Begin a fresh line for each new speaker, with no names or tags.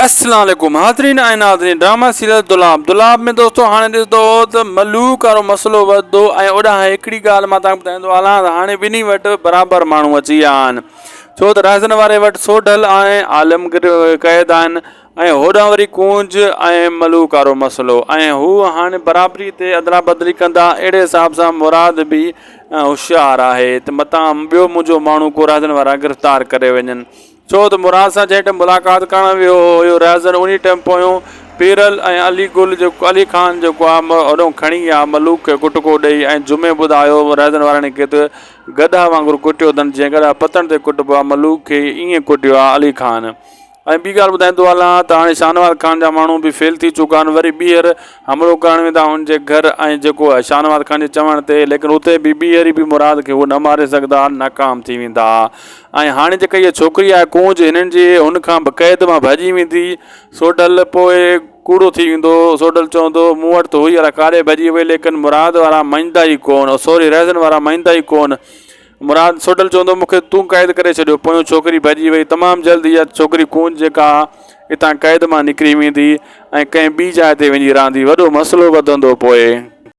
السلام عليڪم حاضرين ۽ ناظرين ڊراما سيريل دولاب دولاب ۾ دوستو هاڻي ڏسندو هو ته ملوڪ وارو مسئلو وڌندو ۽ اوڏانهن هڪڙي ڳالهه مان تهان ٻڌائيندو هلان ته هاڻي ٻنهي وٽ برابر ماڻهو اچي ويا آهن ڇو ته رهزن واري وٽ سوڍل ۽ عالم قيد آهن ۽ هوڏانهن وري ڪونج ۽ ملوڪ وارو مسئلو ۽ هو هاڻي برابري تي ادلا بدلي ڪندا اهڙي حساب سان مراد به هوشيار آهي ته متان ٻيو منهنجو ماڻهو ڪو رهزن وارا گرفتار ڪري وڃن ڇو ته مراد سان جنهن ٽيم ملاقات ڪرڻ ويو هو اهو رهزن انهي ٽيم پويون پيرل ۽ علي گل جيڪو علي خان جيڪو آ هوڏهون کڻي آ ملوڪ کي ڪٽڪو ڏئي ۽ جمعي ٻڌايو رهزن وارن کي ته گڏهه وانگر ڪٽيو اٿن جيئن گڏهه پتڻ تي ڪٽبو آ ملوڪ کي ائين ڪٽيو آ علي خان. ۽ ٻي ڳالهه ٻڌائيندو هلان ته هاڻي شاهنواز خان جا ماڻهو به فيل ٿي چڪا آهن وري ٻيهر حملو ڪرڻ ويندا ان جي گهر ۽ جيڪو آهي شاهنواز خان جي چوڻ تي ليڪن اتي به ٻيهر به مراد کي هو نه ماري سگهندا ناڪام ٿي ويندا ۽ هاڻي جيڪا هيء ڇوڪري آهي ڪونج هنن جي هن کان به قيد مان ڀڄي ويندي سوڍل پوء ڪوڙو ٿي ويندو سوڍل چوندو مون وٽ ته هئي الاء ڪاڏي ڀڄي وئي ليڪن مراد وارا مڃدا ئي ڪون سوري رهزن وارا مڃدا ئي ڪون مراد سوڍل چوندو مون کي تون قيد ڪري ڇڏيو. پويون ڇوڪري ڀڄي وئي. تمام جلد اها ڇوڪري ڪونج جيڪا اتان قيد مان نڪري ويندي ۽ ڪنهن ٻي جاء تي وڃي رهندي. وڏو مسئلو وڌندو پوء.